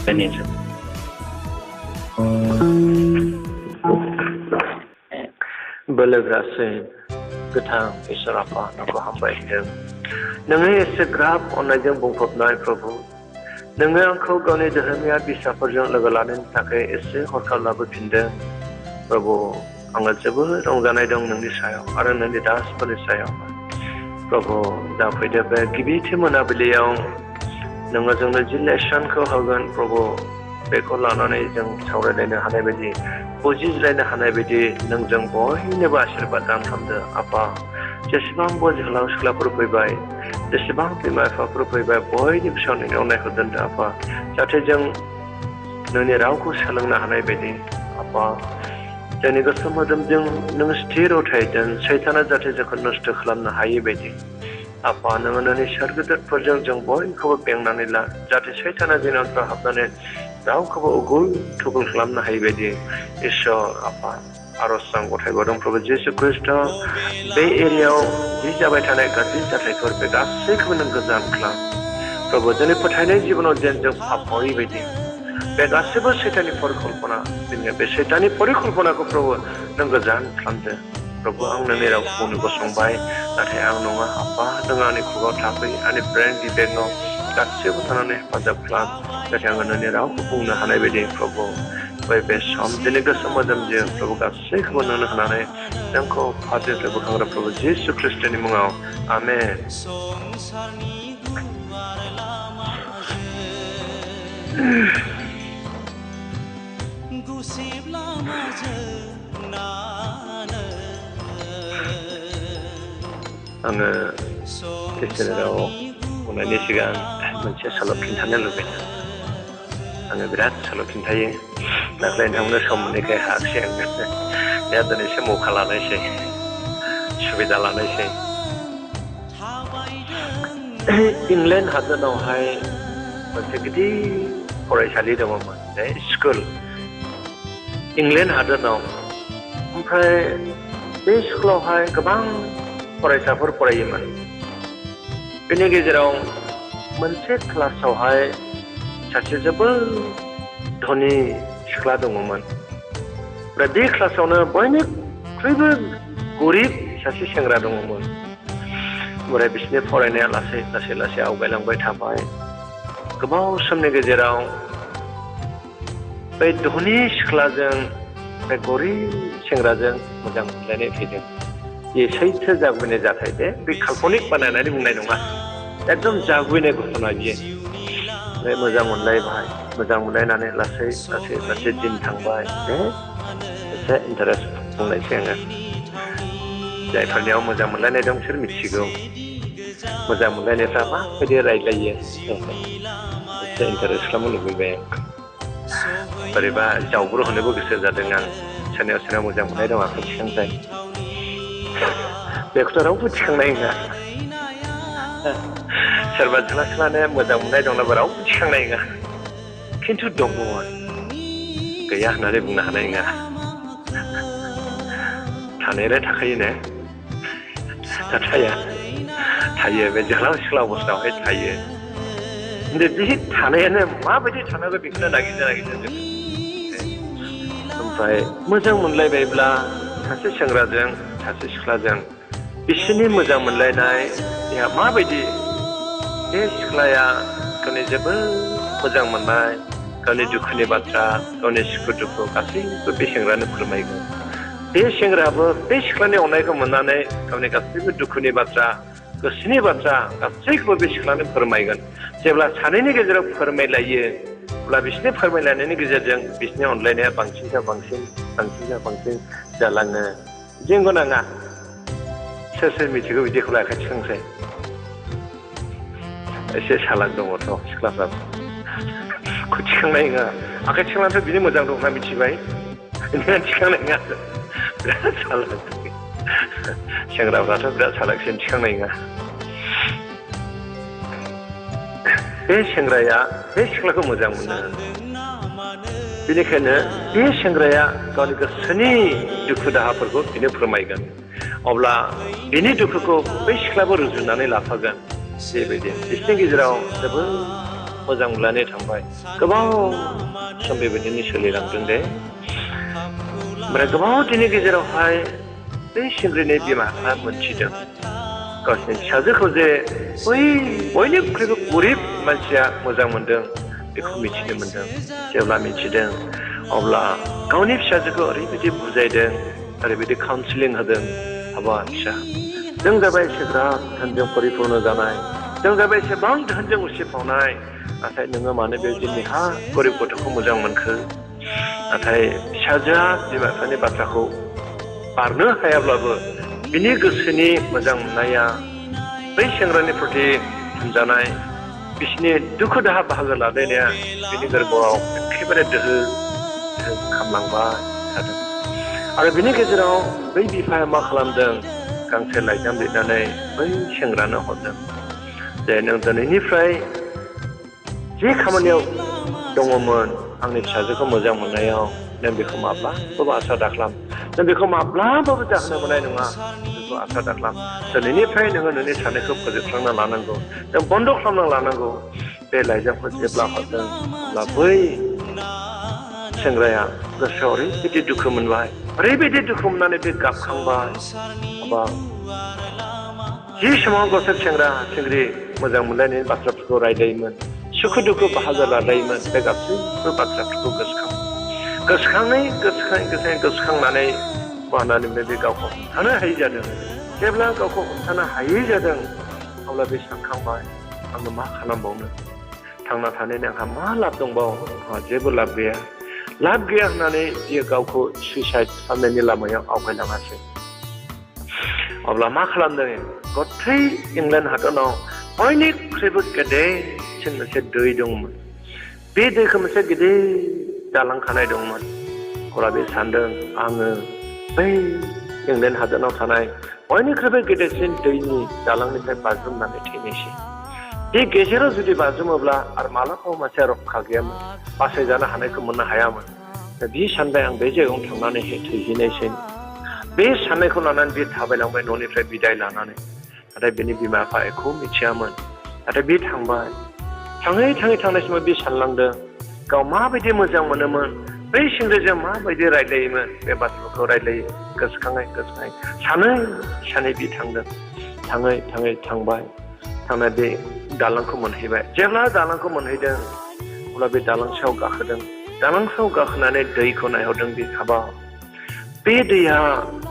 बेनिजों बोलोग्रासै गोथां इसोर आफा नोंखौ हामबाय होदों नोङो एसेग्राब अननायजों बुंफबनाय प्रभु नोङो आंखौ गावनि धोरोमिया बिसाफोरजों लोगो लानायनि थाखाय एसे हरखाब लाबोफिनदों प्रभु आङो जोबोद रंजानाय दं नोंनि सायाव आरो नोंनि दासफोरनि सायाव प्रभु दा फैदो बे गिबिथि मोनाबिलियाव नोङो जोंनो जि लेसनखौ होगोन प्रभु बेखौ लानानै जों सावरायलायनो हानाय बायदि बुजिज्लायनो हानाय बायदि नोंजों बयनोबो आशीर्बाद दान खालामदो आफा जेसेबां जोहोलाव सिख्लाफोर फैबाय जेसेबां बिमा बिफाफोर फैबाय बयनिबो सायाव नोंनि अननायखौ दोनदो आफा जाहाथे जों नोंनि रावखौ सोलोंनो हानाय बायदि आफा जोंनि गोसो मोदोमजों नों स्थिर थाहैदों सैताना जाहाथे जोंखौ नस्थ' खालामनो हायै बायदि आफा नोङो नोंनि सोरगोदेरफोरजों जों बयखौबो बेंनानै ला जाहाथे सैताना जोंनि अनफ्राव हाबनानै रावखौबो उगुल थुगुल खालामनो हायै बायदि इसोर आफा आरज आं गथायबावदों प्रभु जिसु ख्रिस्ट बे एरियायाव जि जाबाय थानाय गाज्रि जाथायफोर बे गासैखौबो नों गोजान खालाम प्रभु जोंनि फोथायनाय जिबनाव जेन जों फाफयै बायदि बे गासैबो सैताननि परिकल्पना जोंनि बे सैताननि परिकल्पनाखौ प्रभु नों गोजान खालामदो प्रभु आं नोंनि रावखौ बुंनो गसंबाय नाथाय आं नङा आफा नों आंनि खुगायाव थाफै आंनि ब्रेन बिबेकआव गासैबो थानानै हेफाजाब खालाम जाहाथे आङो नोंनि रावखौ बुंनो हानाय बायदि प्रभु बे सम दिनै गोसो मोदोमजों प्रभु गासैखौबो नोंनो होनानै नोंखौ फारसेनिफ्राय बोखांग्रा प्रभु जिसु ख्रिस्टनि मुङाव आमेन आङो इसोराव बुंनायनि सिगां मोनसे सल' खिन्थानो लुबैदों आङो बिराद सल' खिन्थायो दाख्लै नोंथांमोननो सम मोनैखाय हायाखिसै आङो दा दिनैसो मौका लानायसै सुबिदा लानायसै इंलेण्ड हादोरावहाय मोनसे गिदिर फरायसालि दङमोन बे स्कुल इंलेण्ड हादोराव ओमफ्राय बे स्कुलावहाय गोबां फरायसाफोर फरायोमोन बेनि गेजेराव मोनसे क्लासावहाय सासे जोबोद धनी सिख्ला दङमोन ओमफ्राय बे क्लासावनो बयनिख्रुइबो गरिब सासे सेंग्रा दङमोन ओमफ्राय बिसोरनि फरायनाया लासै लासै आवगायलांबाय थाबाय गोबाव समनि गेजेराव बे धनी सिख्लाजों बे गरिब सेंग्राजों मोजां मोनलायनाय फैदों बे सैथो जागुबैनाय जाथाय बे काल्पनिक बानायनानै बुंनाय नङा एकदम जागुबैनाय घटना बियो मोजां मोनलायबाय मोजां मोनलायनानै लासै दिन थांबाय एसे इन्टारेस्ट बुंनायसै आङो जायफोरनियाव मोजां मोनलायनाय दं बिसोर मिथिगौ मोजां मोनलायनायफ्रा माबायदि रायज्लायो एसे इन्टारेस्ट खालामनो लुबैबाय आं बोरैबा जावब्र होनोबो गोसो जादों आं सोरनियाव मोजां मोननाय दं आखाइ थिखांजाय बेखौथ' रावबो थिखांनाय नङा सोरबा सिख्लानो मोजां मोननाय दंब्लाबो रावबो थिखांनाय नङा खिन्थु दङमोन गैया होननानै बुंनो हानाय नङा थानायालाय थाखायोनो थायो बे जोहोलाव सिख्ला अबस्थायावहाय थायो बे थानायानो माबायदि थानांगौ बेखौनो नागिरदों जों ओमफ्राय मोजां मोनलायबायब्ला सासे सेंग्राजों सासे सिख्लाजों बिसोरनि मोजां मोनलायनाया माबायदि बे सिख्लाया गावनि जोबोद मोजां मोननाय गावनि दुखुनि बाथ्रा गावनि सुखु दुखु गासैबो बे सेंग्रानो फोरमायगोन बे सेंग्रायाबो बे सिख्लानि अननायखौ मोननानै गावनि गासैबो दुखुनि बाथ्रा गोसोनि बाथ्रा गासैखौबो बे सिख्लानो फोरमायगोन जेब्ला सानैनि गेजेराव फोरमायलायो अब्ला बिसोरनि फोरमायलायनायनि गेजेरजों बिसोरनि अनलायनाया बांसिन जालाङो जोंबो नाङा सोर मिथिगौ बिदिखौलाय आखाइ थिखांसै एसे सालाक दङथ' सिख्लाफ्राबो थिखांनाय नङा आखाइ थिखांनानैथ' बिनि मोजां दं होनना मिथिबाय नोंहा थिखांनाय नङा बिराद सालाक सेंग्राफ्राथ' बिराद सालाकसिन थिखांनाय नङा बे सेंग्राया बे सिख्लाखौ मोजां मोनो बेनिखायनो बे सेंग्राया गावनि गोसोनि दुखु दाहाफोरखौ बिनो फोरमायगोन अब्ला बिनि दुखुखौ बै सिख्लाबो रुजुनानै लाफागोन बेबायदि बिसोरनि गेजेराव जोबोद मोजां मोनलायनाय थांबाय गोबाव सम बेबायदिनो सोलिलांदों दे ओमफ्राय गोबाव दिननि गेजेरावहाय बे सेंग्रानि बिमा बिफाया मोनथिदों गावसिनि फिसाजोखौ जे बै बयनिख्रुइबो गरिब मानसिया मोजां मोनदों बेखौ मिथिनो मोनदों जेब्ला मिथिदों अब्ला गावनि फिसाजोखौ ओरैबायदि बुजायदों ओरैबायदि काउन्सिलिं होदों हाबा फिसा जों जाबाय एसेग्राब धोनजों परिपुर्ण जानाय जों जाबाय एसेबां धोनजों उसिफावनाय नाथाय नोङो मानो बेबायदि नेहा गरिब गथ'खौ मोजां मोनखो नाथाय फिसाजोआ बिमा बिफानि बाथ्राखौ बारनो हायाब्लाबो बिनि गोसोनि मोजां मोननाया बै सेंग्रानि प्रति थुनजानाय बिसिनि दुखु दाहा बाहागो लालायनाया बिनि गोरबोआव एखेबारे दोहो खामलांबाय थादों आरो बिनि गेजेराव बै बिफाया मा खालामदों गांसे लाइजाम लिरनानै बै सेंग्रानो हरदों जे नों दिनैनिफ्राय जे खामानियाव दङमोन आंनि फिसाजोखौ मोजां मोननायाव नों बेखौ माब्लाबाबो आसा दाख्लाम नों बेखौ माब्लाबाबो जाहोनो मोननाय नङा बेखौ आसा दाख्लाम दिनैनिफ्राय नोङो नोंनि साननायखौ फोजोबस्रांना लानांगौ नों बन्द' खालामना लानांगौ बे लाइजामखौ जेब्ला हरदों अब्ला बै सेंग्राया गोसोआव ओरैबायदि दुखु मोनबाय ओरैबायदि दुखु मोननानै बे गाबखांबाय हाबा जि समाव गावसोर सेंग्रा सेंग्रि मोजां मोनलायनायनि बाथ्राफोरखौ रायलायोमोन सुखु दुखु बाहागो लालायोमोन बे गासैबो बाथ्राफोरखौ गोसोखांनानै मा होननानै बे गावखौ हमथानो हायै जादों जेब्ला गावखौ हमथानो हायै जादों अब्ला बे सानखांबाय आङो मा खालामबावनो थांना थानायनि आंहा मा लाब दंबावो आंहा जेबो लाब गैया होननानै बियो गावखौ सुइसाइड खालामनायनि लामायाव आवगायलाङासै अब्ला मा खालामदों गथै इंलेण्ड हादराव बयनिख्रुइबो गेदेरसिन मोनसे दै दंमोन बे दैखौ मोनसे गिदिर दालां खानाय दंमोन अब्ला बे सानदों आङो बै इंलेण्ड हादराव थानाय बयनिख्रुइबो गेदेरसिन दैनि दालांनिफ्राय बाज्रुमनानै थैनोसै बे गेजेराव जुदि बाज्रुमोब्ला आरो मालाबाबो मानसिया रक्षा गैयामोन बासायजानो हानायखौ मोननो हायामोन दा बे सानबाय आं बे जायगायाव थांनानै थैहैनायसै बे साननायखौ लानानै बे थाबायलांबाय न'निफ्राय बिदाय लानानै नाथाय बिनि बिमा बिफा एख' मिथियामोन नाथाय बे थांबाय थाङै थांनाय समाव बे सानलांदों गाव माबायदि मोजां मोनोमोन बै सेंग्राजों माबायदि रायज्लायोमोन बे बाथ्राखौ रायज्लायो गोसोखाङै सानै बे थांदों थांबाय थांना बे दालांखौ मोनहैबाय जेब्ला दालांखौ मोनहैदों अब्ला बे दालां सायाव गाखोदों दालां सायाव गाखोनानै दैखौ नायहरदों बे हाबा बे दैया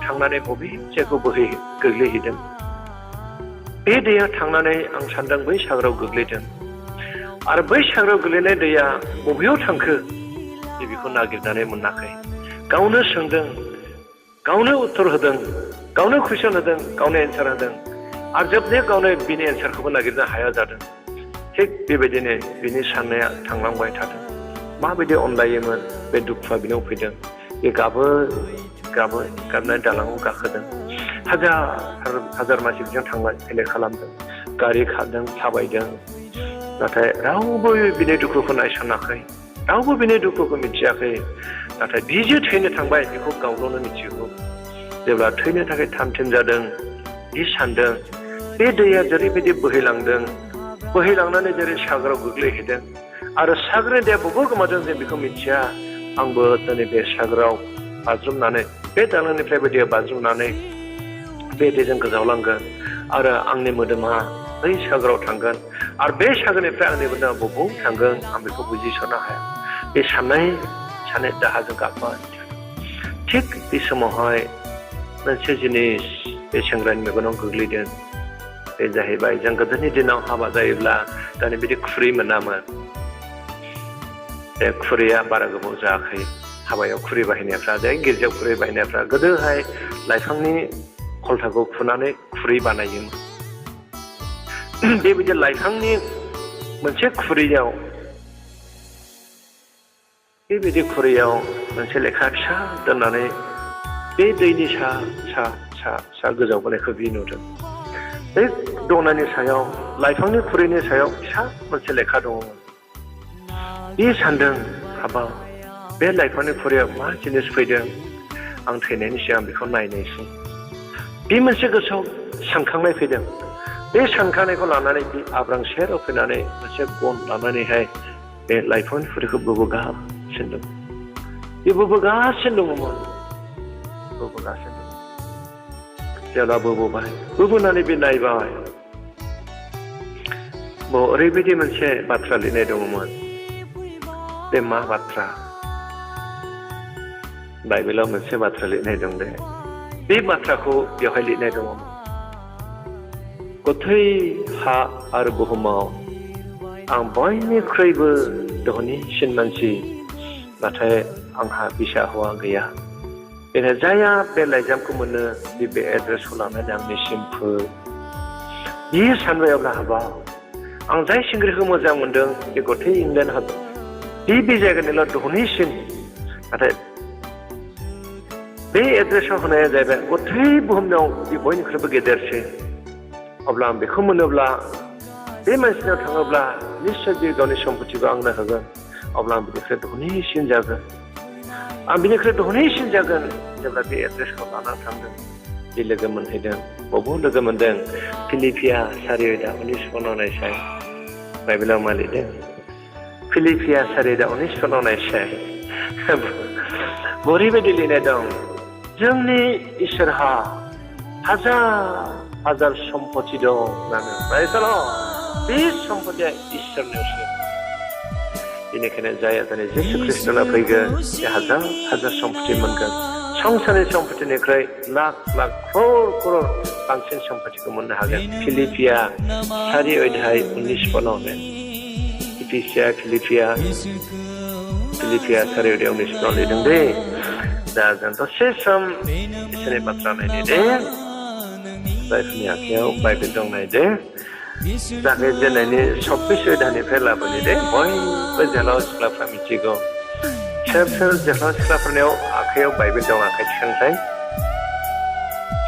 थांनानै बबे जायगायाव गोग्लैहैदों बे दैया थांनानै आं सानदों बै सागराव गोग्लैदों आरो बै सागराव गोग्लैनाय दैया बबेयाव थांखो बेखौ नागिरनानै मोनाखै गावनो सोंदों गावनो उत्तर होदों गावनो कुइसन होदों गावनो एन्सार होदों आरो जोबनायाव गावनो बिनि एन्सारखौबो नागिरनो हाया जादों थिग बेबायदिनो बिनि साननाया थांलांबाय थादों माबायदि अनलायोमोन बे दुखुआ बिनाव फैदों बे गाबनाय दालाङाव गाखोदों हाजार मानसिजों थांलाय फैलाय खालामदों गारि खारदों थाबायदों नाथाय रावबो बिनि दुखुखौ नायसनाखै रावबो बिनि दुखुखौ मिथियाखै नाथाय बिजो थैनो थांबाय बेखौ गावल'नो मिथिगौ जेब्ला थैनो थाखाय थाम-थिम जादों बे सानदों बे दैया जेरैबायदि बोहैलांनानै जेरै सागराव गोग्लैहैदों आरो सागरनि दैया बबेयाव गोमादों जों बेखौ मिथिया आंबो दिनै बे सागराव बाज्रुमनानै बे दालांनिफ्रायबो दैया बाज्रुमनानै बे दैजों गोजावलांगोन आरो आंनि मोदोमा बै सागराव थांगोन आरो बे सागरनिफ्राय आंनि मोदोमा बबेयाव थांगोन आं बेखौ बुजिस'नो हाया बे साननाय दाहाजों गाबबाय थिग बे समावहाय मोनसे जिनिस बे सेंग्रानि मेगनाव गोग्लैदों बे जाहैबाय जों गोदोनि दिनाव हाबा जायोब्ला दानि बिदि खुरै मोनामोन बे खुरैया बारा गोबाव जायाखै हाबायाव खुरै बाहायनायफ्रा गिर्जायाव खुरै बाहायनायफ्रा गोदोहाय लाइफांनि खलथाखौ खुनानै खुरै बानायोमोन बेबायदि लाइफांनि मोनसे खुरैयाव बेबायदि खुरैयाव मोनसे लेखा फिसा दोननानै बे दैनि सा गोजावबोनायखौ बि नुदों बे दनानि सायाव लाइफांनि खुरैनि सायाव फिसा मोनसे लेखा दङमोन बे सानदों हाबा बे लाइफांनि खुरैयाव मा जिनिस फैदों आं थैनायनि सिगां बेखौ नायनायसै बे मोनसे गोसोआव सानखांनाय फैदों बे सानखानायखौ लानानै बे आब्रां सेराव फैनानै मोनसे गन लानानैहाय बे लाइफांनि फुलिखौ बोबोगासिनो दं बे बोबोगासिनो दङमोन बोबोगासिनो दं जेब्ला बोबोबाय बोबोनानै बे नायबाय ओरैबायदि मोनसे बाथ्रा लिरनाय दङमोन बे मा बाथ्रा बाइबेलाव मोनसे बाथ्रा लिरनाय दं दे बे बाथ्राखौ बेवहाय लिरनाय दङमोन गथै हा आरो बुहुमाव आं बयनिख्रुइबो धनिसिन मानसि नाथाय आंहा बिसा हौवा गैया बेनो जाया बे लाइजामखौ मोनो बे एड्रेसखौ लानानै आंनिसिम फै बियो सानबाय अब्ला हाबाब आं जाय सिंग्रिखौ मोजां मोनदों बे गथै इंलेण्ड हादर बे जायगानिल' धनिसिन नाथाय बे एड्रेसआव होनाया जाहैबाय गथै बुहुमनाव बे बयनिख्रुइबो गेदेरसिन अब्ला आं बेखौ मोनोब्ला बे मानसिनाव थाङोब्ला निश्चय बे गावनि सम्पथिखौ आंनो होगोन अब्ला आं बिनिख्रुइ धनिसिन जागोन आं बिनिख्रुइ धनिसिन जागोन जेब्ला बे एड्रेसखौ लानानै थांदों बे लोगो मोनहैदों बबाव लोगो मोनदों फिलिपिया 4:19 नायसाय बाइबेलाव मा लिरदों फिलिपिया 4:19 नायसाय ओरैबायदि लिरनाय दं जोंनि इसोरहा हाजार सम्पथि दं होननानै बे सम्पथिया इसोरनियावसो बेनिखायनो जाय दिनै जिसु ख्रिस्ट'ना फैगोन बे हाजार सम्पथि मोनगोन संसारनि सम्पथिनिख्रुइ लाख क्रर बांसिन सम्पथिखौ मोननो हागोन फिलिपिया 4:19 फिलिपिया 4:19 लिरदों दे दा जों दसे सम इसोरनि बाथ्रा नायनो दे जायफोरनि आखायाव बाइबेल दं नायदो जागायजेननायनि 26 अध्यायनिफ्राय लाबोनो दे बयबो जोहोलाव सिख्लाफ्रा मिथिगौ सोर जोहोलाव सिख्लाफोरनियाव आखायाव बाइबेल दं आखाइ थिखांसाय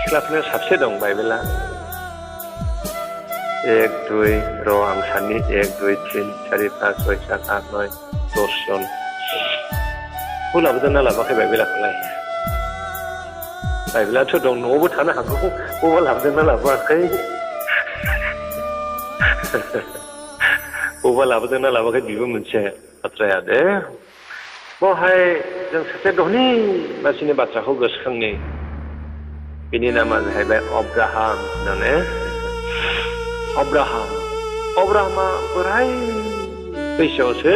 सिख्लाफोरनियाव साबसे दं बाइबेला 1 2 र' आं साननि 1 2 3 4 5 6 7 8 9 10 जन खौ लाबोदों ना लाबोआखै बाइबेलाखौलाय बाइबेलाथ' दं न'आवबो थानो हागौ बबाव लाबोदों ना लाबोआखै बबावबा लाबोदों ना लाबोआखै बेबो मोनसे बाथ्राया दे बेवहाय जों सासे धनि मानसिनि बाथ्राखौ गोसोखांनि बिनि नामा जाहैबाय अब्राहाम होननानै अब्राहामा बोराय बैसोआवसो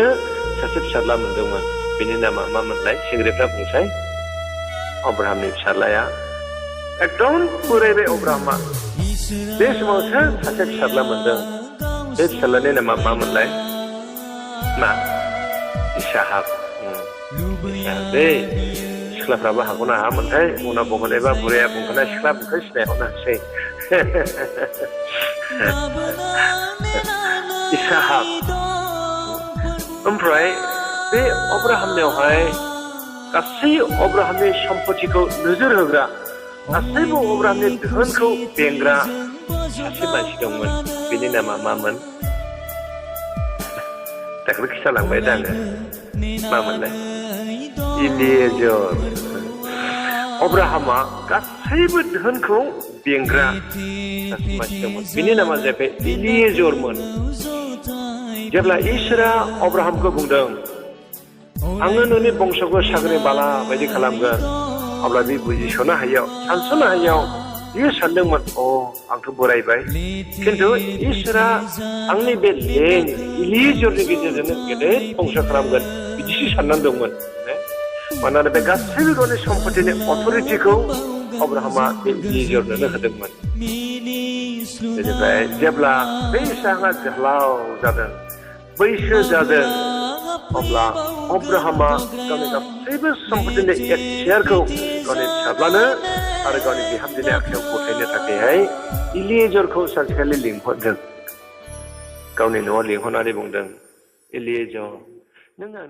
सासे फिसाज्ला मोनदोंमोन बिनि नामा मा मोनलाय सिंग्रिफ्रा बुंसाय अब्राहामनि फिसाज्लाया एकदम बोरायबाय अब्राहामा बे समावसो सासे फिसाज्ला मोनदों बे फिसाज्लानि नामा मा मोनलाय मा इसाहाक दे सिख्लाफ्राबो हागौना हायामोनथाय उनाव बुंहरनायबा बुराया बुंहरनाय सिख्ला बुंखौ सिनायहरनो हासै इसाहाक ओमफ्राय बे अब्राहामनियावहाय गासै अब्राहामनि सम्पथिखौ नोजोर होग्रा गासैबो अब्राहामनि धोनखौ बेंग्रा सासे मानसि दंमोन बेनि नामा मामोन दाखोल खिथालांबाय दा आङो मामोनलाय इलिएजर अब्राहामा गासैबो धोनखौ बेंग्रा सासे मानसि दंमोन बेनि नामा जाहैबाय इलिएजरमोन जेब्ला इसोरा अब्राहामखौ बुंदों आङो नोंनि बंस'खौ सागरि बाला बायदि खालामगोन अब्ला बे बुजिस'नो हायियाव सानस'नो हायियाव बियो सानदोंमोन आंथ' बोरायबाय खिन्थु इसोरा आंनि बे लेन इलिएजरनि गेजेरजोंनो गेदेर बंस' खालामगोन बिदिसो साननानै दंमोन मानोना बे गासैबो गावनि सम्पथिनि अथ'रिटिखौ अब्राहामा बे इलिएजरनोनो होदोंमोन बेनिफ्राय जेब्ला बे इसाहाकआ जोहोलाव जादों बैसो जादों अब्ला अब्राहामा गावनि गासैबो सम्पथिनि एक शेयारखौ गावनि फिसाज्लानो आरो गावनि बिहामजोनि आखायाव गथायनो थाखायहाय इलिएजरखौ सानसेखालि लिंहरदों गावनि न'आव लिंहरनानै बुंदों इलिएजर नों आंनि